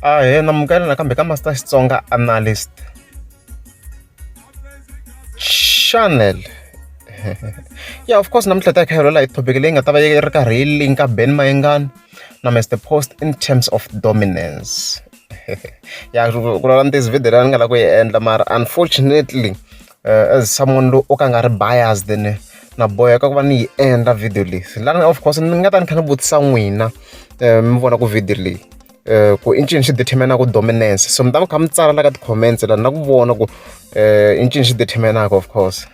Ahee namukela nakambe ka Master Xitsonga Analyst Channel. Yeah, of course namuntlha ta hi kha hi vulavula hi topic leyi nga ta va yi ri karhi yi linka Ben Mayengani na Mister Post in terms of dominance. Ya ku vulavula ntiyiso video leyi a ni nga lava ku yi endla mara unfortunately as someone loyi o ka a nga ri biased ni na boheka ku va ni yi endla video leyi. Lani of course ni nga ta ni kha ni vutisa n'wina mi vona ku video leyi ku i ncini xi determine-aka dominance so mi ta mi kha mi tsala la ka ti-comments la na ku vona ku i ncini xi determine-aka of course.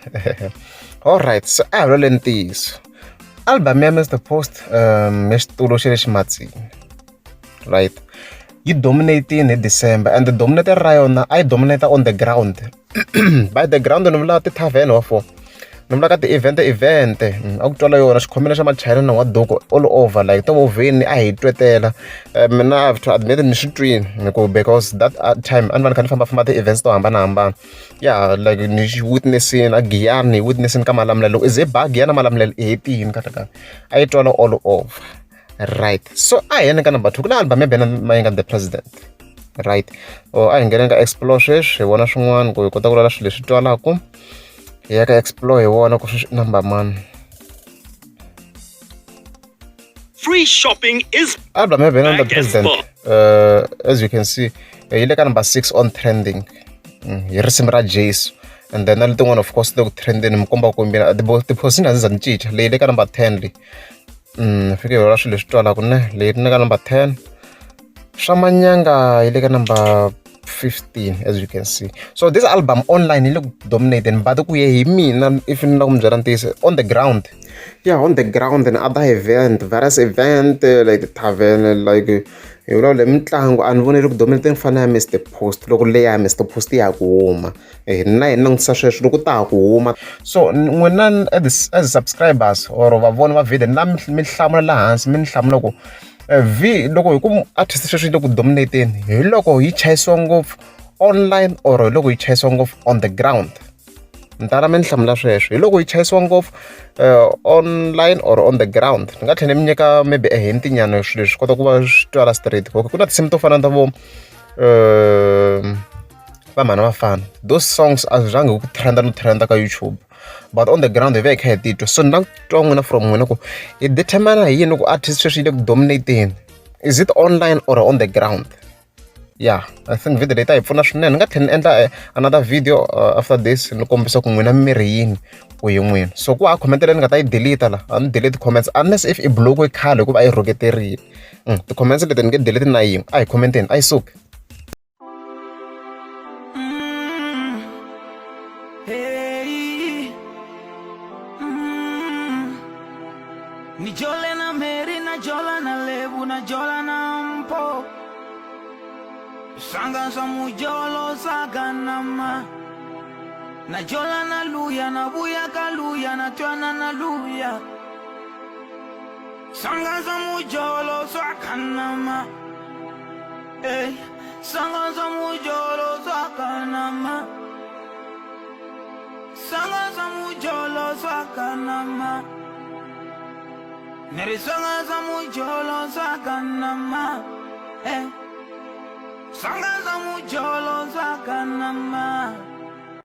Alright, so a hi vulavuleni ntiyiso album ya Mister Post ya xitulu xa le ximatsini right yi dominate-ini hi December and dominate ra yona a yi dominate on the ground by the ground ni vula ti-tavern wa four ni vula ka ti-event event a ku twala yona xikhomela xa machayina na n'waduku all over like timovheni a hi twetela mina I have to admit ni swi twini hi ku because that time a ni va ni kha ni fambafamba ti-events to hambanahambana ya like ni witness-ini a Giyani ni witness-ini ka Malamulele loko i ze ba Giyani na Malamulele i hetini kahle kahle a yi twala all over right so a hi yeni ka number 2 ku na album ya Benny Mayengani the President right or a hi ngheneni ka explore sweswi hi vona swin'wana ku hi kota ku lwala swilo leswi twalaku hi ya ka explore hi vona ku sweswi number mani. Free shopping is album ya Benny the back at President full. As you can see yi le ka number 6 on trending hi risimu ra Jesu and then na letin'wana of course le ku trendeni mi komba ku mina tiphosini a ndzi za ni cinca leyi le ka number 10 leyi fike hi vula swilo leswi twalaku ne leyi ri ka number 10 swa manyanga yi le ka number 15 as you can see. So this album online yi le ku dominating but ku ye hi mina if ni la ku mi byela ntiyiso on the ground, yeah, on the ground and other event, various event like tavern like hi vulavula hi mitlangu a ni voni yi ri ku dominating ku fana na ya Mister Post loko leya Mister Post ya ha ku huma na hina langutisa sweswo loko ta ha ku huma so n'wina as subscribers or vavoni va video ni la mi hlamula laha hansi mi ni hlamula ku v loko hi ku artist sweswi yi le ku dominate-eni hi loko yi chayisiwa ngopfu online or hi loko yi chayisiwa ngopfu on the ground ni tala mi ni hlamula sweswo hi loko yi chayisiwa ngopfu online or on the ground ni nga tlhela ni mi nyika maybe a hint nyana swilo leswi kota ku va swi twala straight okay ku na tinsimu to fana na ta vo va mhani vafana those songs a swi zangi ku trenda no trenda ka YouTube but on the ground hi va hi kha hi titwa so ni la ku twa n'wina from n'wina ku hi determine hi yini ku artist sweswi yi le ku dominating is it online or on the ground. Yeah, I think video leyi ta hi pfuna swinene ni nga tlhela ni endla another video after this ni kombisa ku n'wina mi ri yini ku hi n'wina so ku hava comment leyi ni nga ta yi delete la a ni delete comments unless if i block khale hikuva a yi rhuketerile ti-comments leti ni nge delete na yin'we a hi commenteni a yi suki. Hey. Ni jole na Mary na jola na Lebu na jola na Mpo Sanga sa mujolo saganama Na jola na luya na buya kaluya na twana na luya Sanga sa mujolo saganama Hey, sanga sa mujolo saganama Sanga sa mujolo saganama Neri sanga sa mujolo saganama Hey, sanga sa mujolo saganama.